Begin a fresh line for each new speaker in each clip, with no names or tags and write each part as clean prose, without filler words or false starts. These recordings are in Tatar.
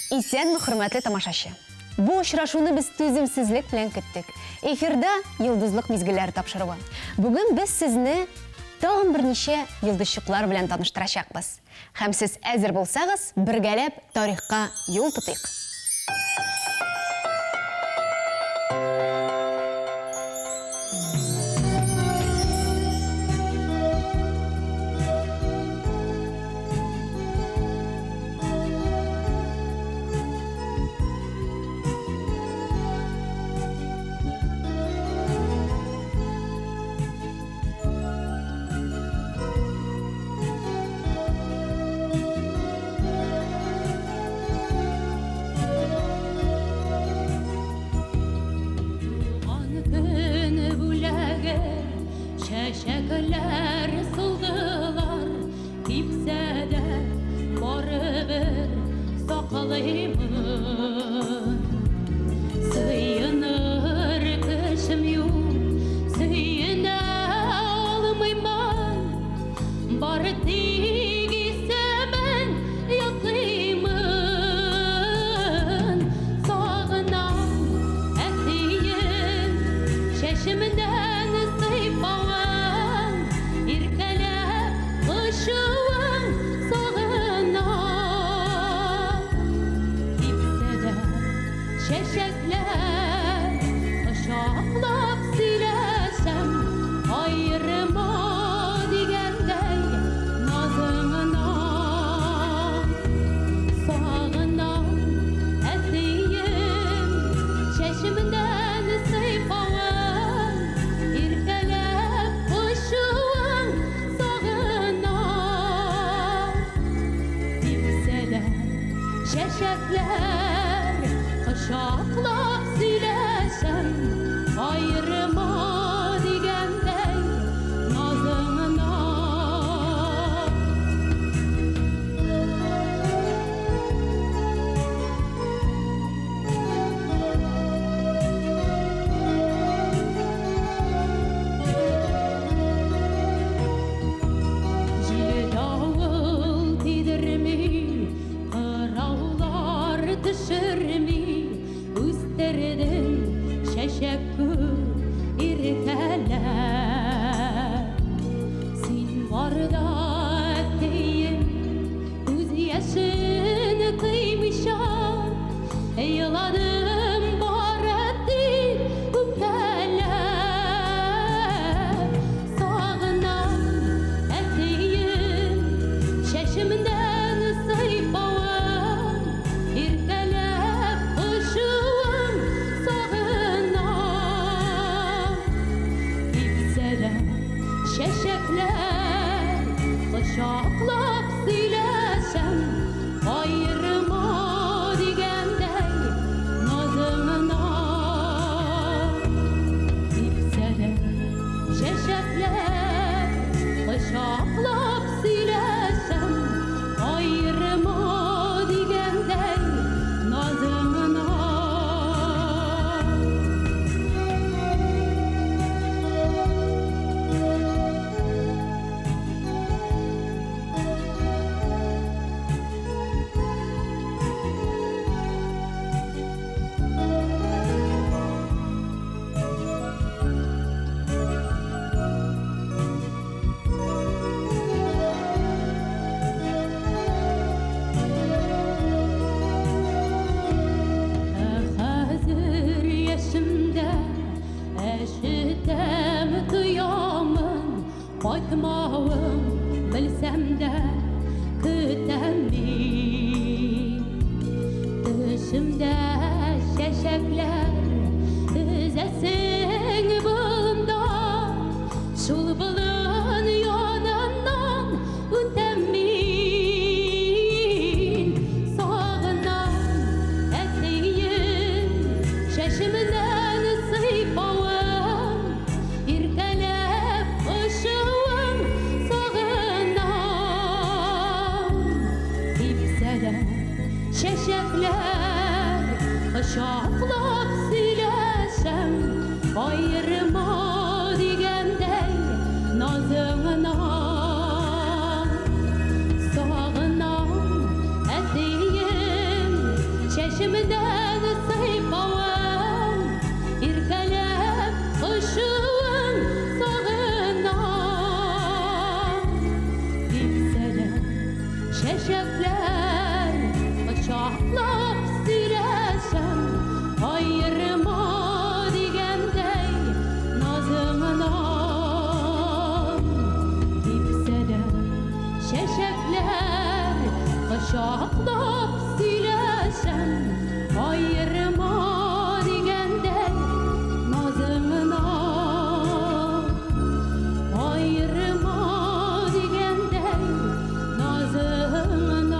Исәнме, хөрмәтле тамашачы! Бу очрашуны без түземсезлек белән көттек. Эфирда Йолдызлык мизгелләре тапшыруы. Бүген без сезне тагын берничә йолдызчыклар белән таныштырачакбыз. Һәм сез әзер булсагыз, бергәләп тарихка юл тотыйк.
Туган көн бүләге, чәчәкләр сулдылар. Типсә дә барыбер саклыймын. Сыеныр кешем юк, сөенә алмыймын. Бары тик исемен ятлыймын. Сагынам әтием, чәчемнән сыйпавын, иркәләп кочуын сагынам. Типсә дә чәчәкләр кочаклап сөйләшәм, аерма дигәндәй назыңнан. Сагынам, әтием, чәчемнән сыйпавың, иркәләп кочуың сагынам. Типсә дә чәчәкләр кочаклап сөйләшәм, аерма дигәндәй назыңнан. Җил-давыл тидерми, кыраулар төшерми, үстердең чәчәк күк иркәләп. Син барда, әткәем, күз яшен тыймыйча, еладым бары тик үпкәләп. Сагынам, әтием, чәчемнән сыйпавын, иркәләп кочуын сагынам. Типсә дә чәчәкләр кочаклап сөйләшәм, аерма дигәндәй назыңнан. Типсә дә чәчәкләр кочаклап сөйләшәм, аерма дигәндәй назыңнан. Ә хәзер яшемдә әчетәм, тоямын, кайтмавың белсәм дә көтәм мин. Төшемдә чәчәкләр өзәсең болында, шул болын яныннан үтәм мин. Сагынам, әтием, чәчемнән сыйпавын, иркәләп кочуын сагынам. Типсә дә чәчәкләр кочаклап сөйләшәм, аерма дигәндәй назыңнан. Сагынам, әтием, Чәчемнән сыйпавың, иркәләп кочуың сагынам. Типсә дә чәчәкләр, кочаклап сөйләшәм, аерма дигәндәй назыңнан. Типсә дә чәчәкләр, кочаклап сөйләшәм, аерма дигәндәй назыңнан. Аерма дигәндәй назыңнан.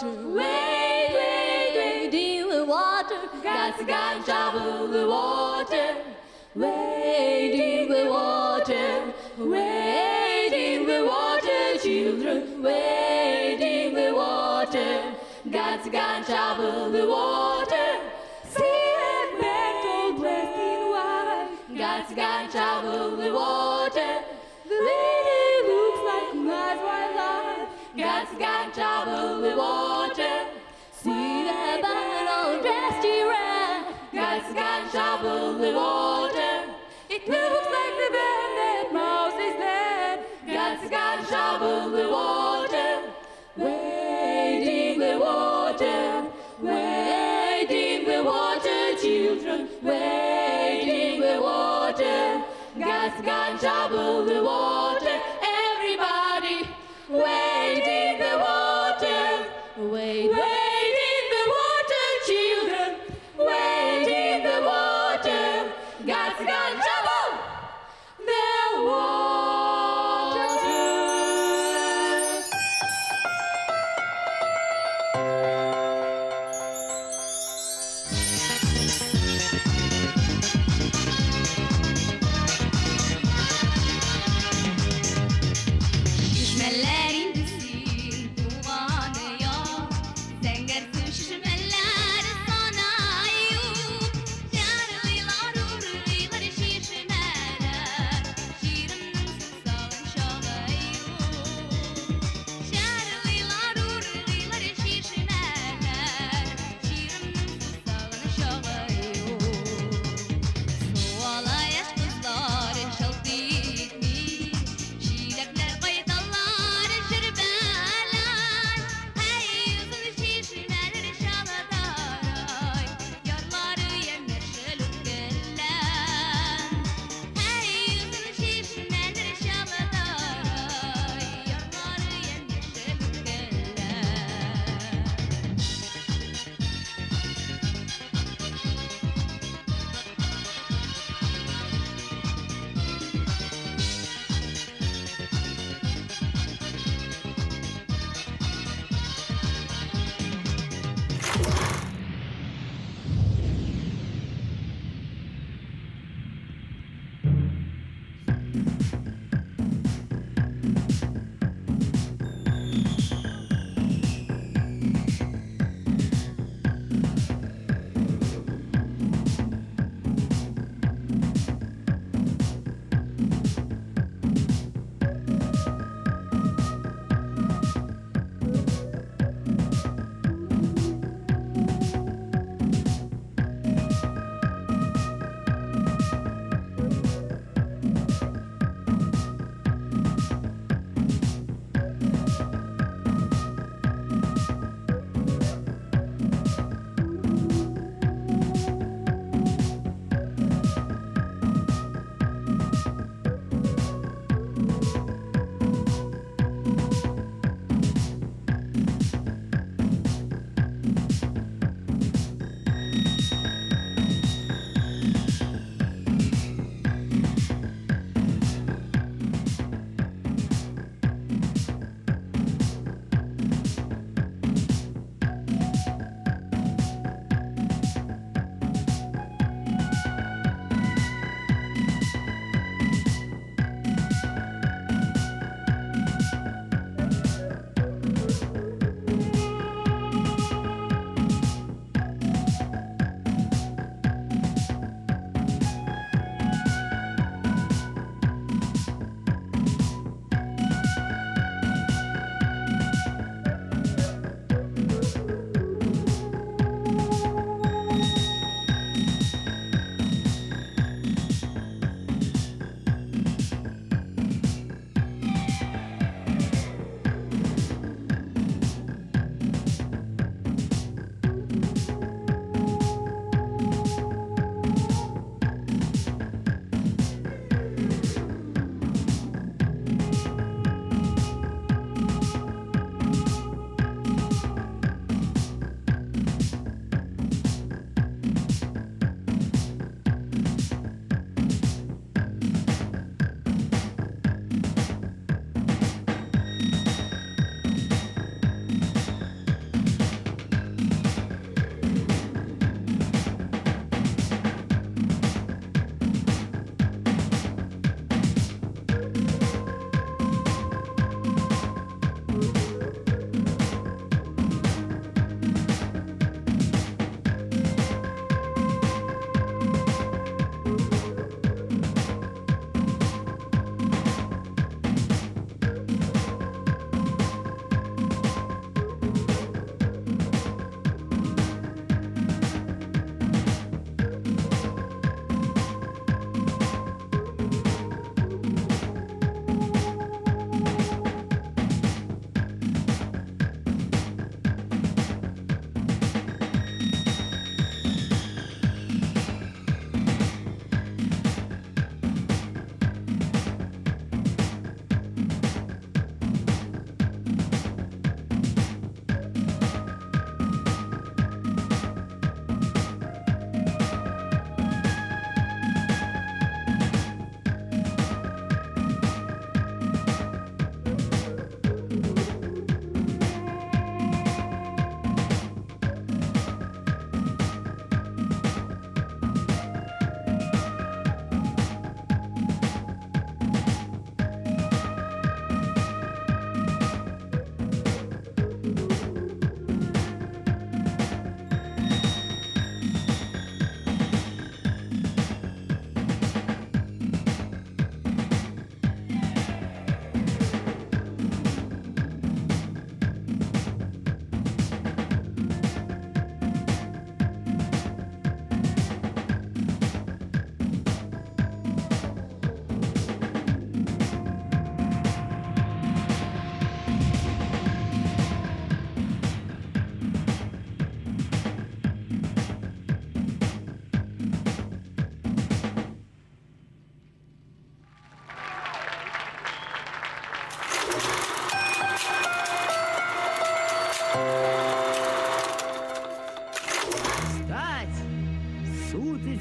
water. Wade, wade, wade in the water. God's gonna trouble the water. Wade in the water. Wade in the water, children. Wade in the water. God's gonna trouble the water. See that man all dressed in white. God's gonna trouble the water. The lady looks like nice white light. God's gonna trouble the water. See that man all dressed in red. God's gonna trouble the water. It looks like the band that Moses led. God's gonna trouble the water. Wade in the water. Wade in the water, children. Wade in the water. God's gonna trouble the water. Everybody, wade in the water. Wade, wade in the water, children. Wade in the water. God's gonna trouble the water.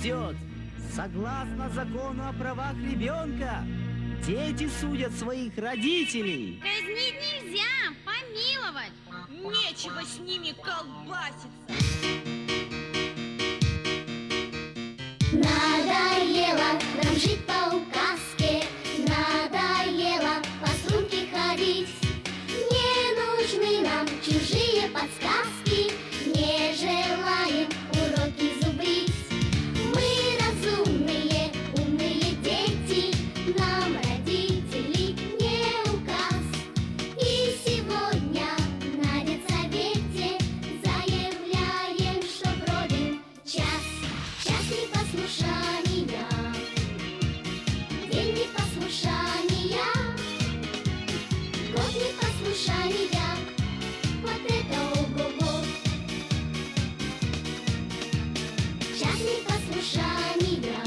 идет. Согласно закону о правах ребенка, дети судят своих родителей.
Казнить нельзя, помиловать.
Нечего с ними колбаситься.
Надоело нам жить по указке, надоело по струнке ходить. Не нужны нам чужие подсказки, не желаем уроки зубрить. Мы разумные, умные дети, нам родители не указ. И сегодня на детсовете заявляем, что пробил час, час непослушания, день непослушания, год непослушания, вот это ого-го. Час непослушания,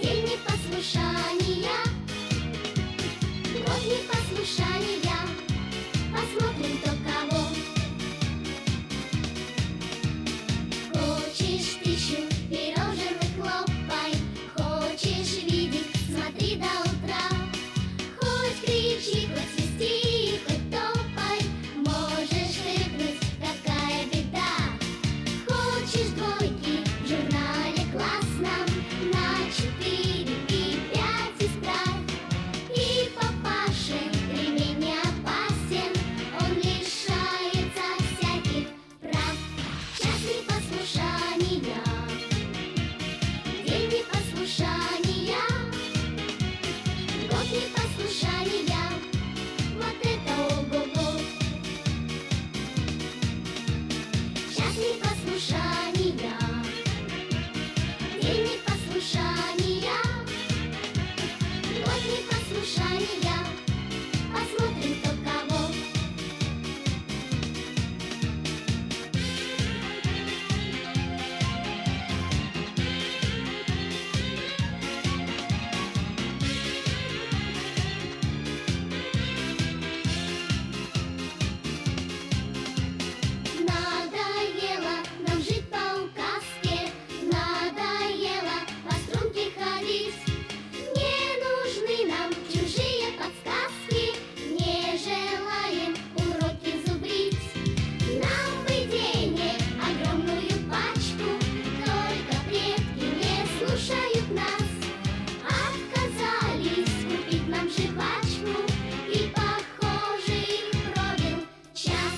день непослушания, год непослушания, посмотрим, кто кого. Хочешь тысячу пирожных лопай, хочешь видеть, смотри до утра. Хоть кричи, хоть свисти, хоть топай, можешь рыкнуть, какая беда. Хочешь двойки в журнале классном на 4 и 5 исправь. И папашин ремень не опасен, он лишается всяких прав. Час непослушания, день непослушания, год непослушания, вот это ого-го. Час непослушания, день непослушания, год непослушания, посмотрим, кто кого. Надоело нам жить по указке, надоело по струнке ходить. Не нужны нам чужие подсказки, не желаем уроки зубрить. Нам бы денег огромную пачку, только предки не слушают нас. Отказались купить нам жвачку, и, похоже, их пробил час.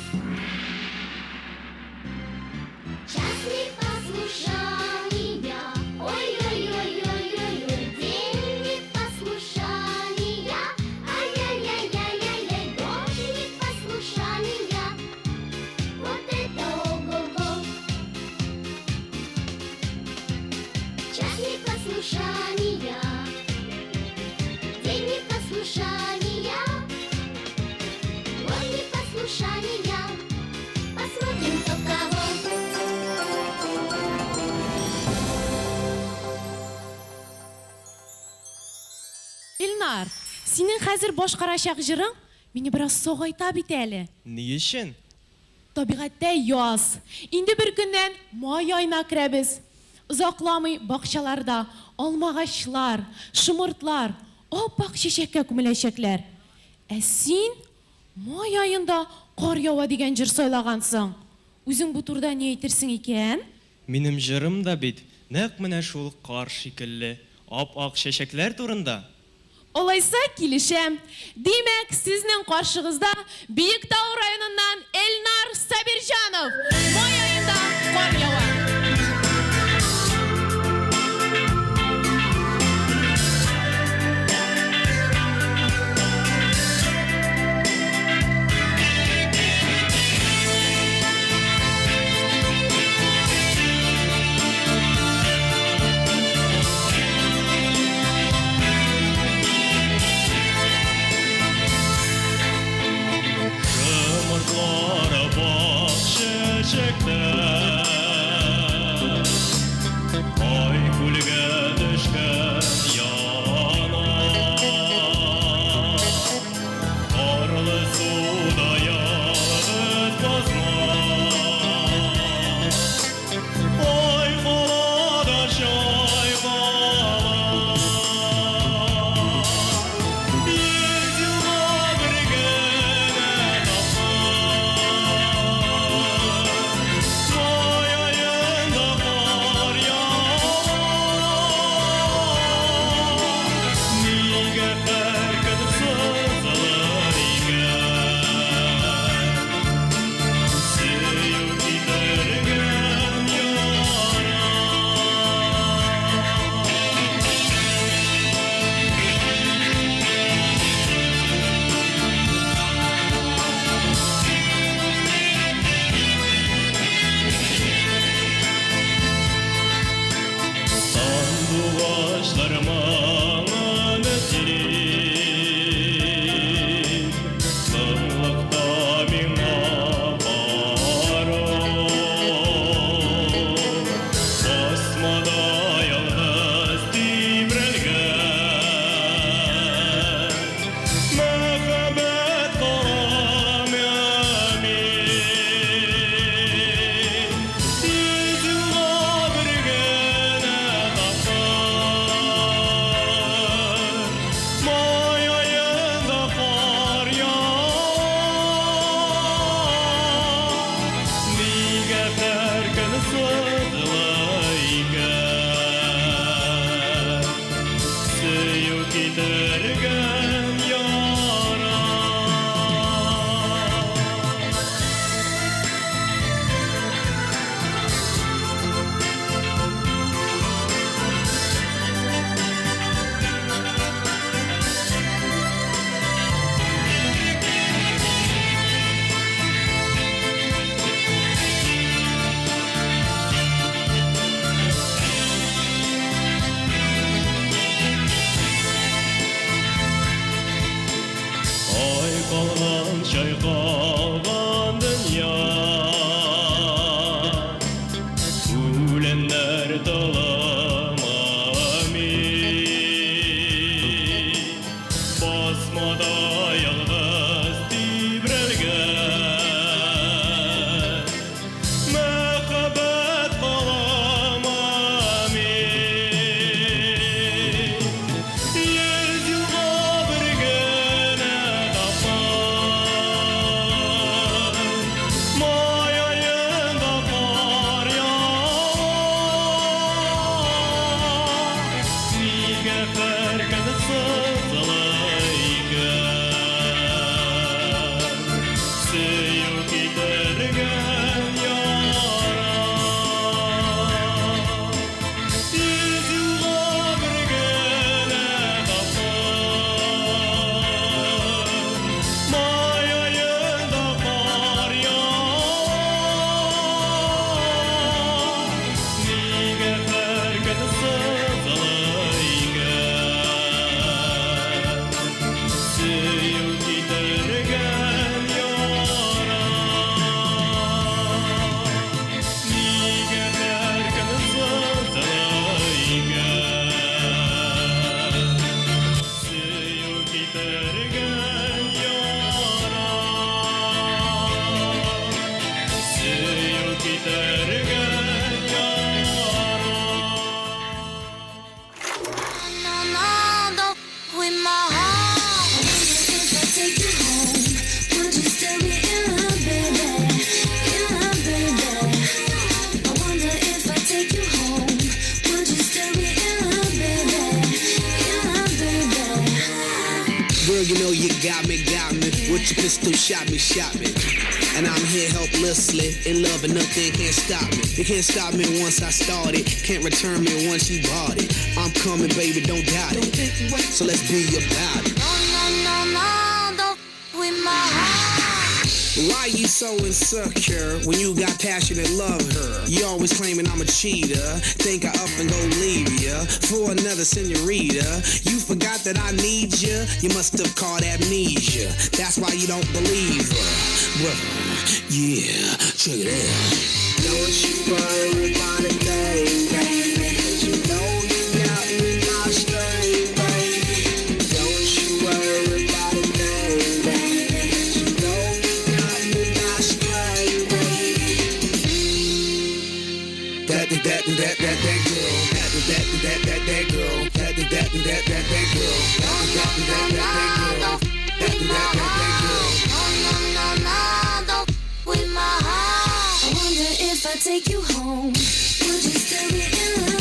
Час непослушания, ой-ой-ой-ой-ой-ой, день непослушания, ай-яй-яй-яй-яй-яй, год непослушания, вот это ого-го. Час непослушания, день непослушания, год непослушания, посмотрим, кто кого.
Илнар, синең хәзер башкарачак җырың мине бераз сагайта бит әле.
Ни өчен?
Табигатьтә яз. Инде бер көннән май аена керәбез. Озакламый бакчаларда алмагачлар, шомыртлар ап-ак чәчәккә күмеләчәкләр. Ә син май аенда кар ява дигән җыр сайлагансың. Үзең бу турыда ни әйтерсең икән?
Минем җырым да бит нәкъ менә шул кар шикелле ап-ак чәчәкләр турында.
Алайса килешәм. Димәк, сезнең каршыгызда Биектау районыннан Эльнар Сабирҗанов. Май аенда кар ява.
Шомыртлар сызыла икән. Сөю китергән яра. Ай калган, чайкалган дөнья, Үләннәр талама мин. Басмада ялгыз тибрәлгән Мәхәббәт калама мин. Йөз елга бер генә тапкыр Май аенда кар ява. Нигә һәр көн сызыла икән Сөю китергән яра? Йөз елга бер генә тапкыр Май аенда кар ява. Нигә һәр көн сызыла икән Сөю китергән яра? Нигә һәр көн сызыла икән Сөю китергән яра? Сөю китергән яра.
No, no, don't with my heart. If I take you home, would you still be in love, baby? In love, baby. I wonder if I take you home, would you still be in love, baby? In love, baby.
Girl, you know you got me, got me. With your pistol, shot me, shot me. And I'm here helplessly, in love and nothing can't stop me. You can't stop me once I started, can't return me once you bought it. I'm coming, baby, don't doubt it. So let's be about it.
No, no, no, no, don't with my heart.
Why you so insecure when you got passion and love her? You always claiming I'm a cheater. Think I up and go leave ya for another senorita. You forgot that I need ya. You must have caught amnesia. That's why you don't believe her. Well, yeah, check it out. Don't you worry about a thing, baby. 'Cause you know you got me my string, baby. Don't you worry about a thing, baby. 'Cause you know you got me my string, baby. That that that that that that girl. That that that that that girl. That that that that that girl. That that that that that girl. That that that that girl.
No, no, no, no, don't with my heart. I wonder if I take you home, would you still be in love?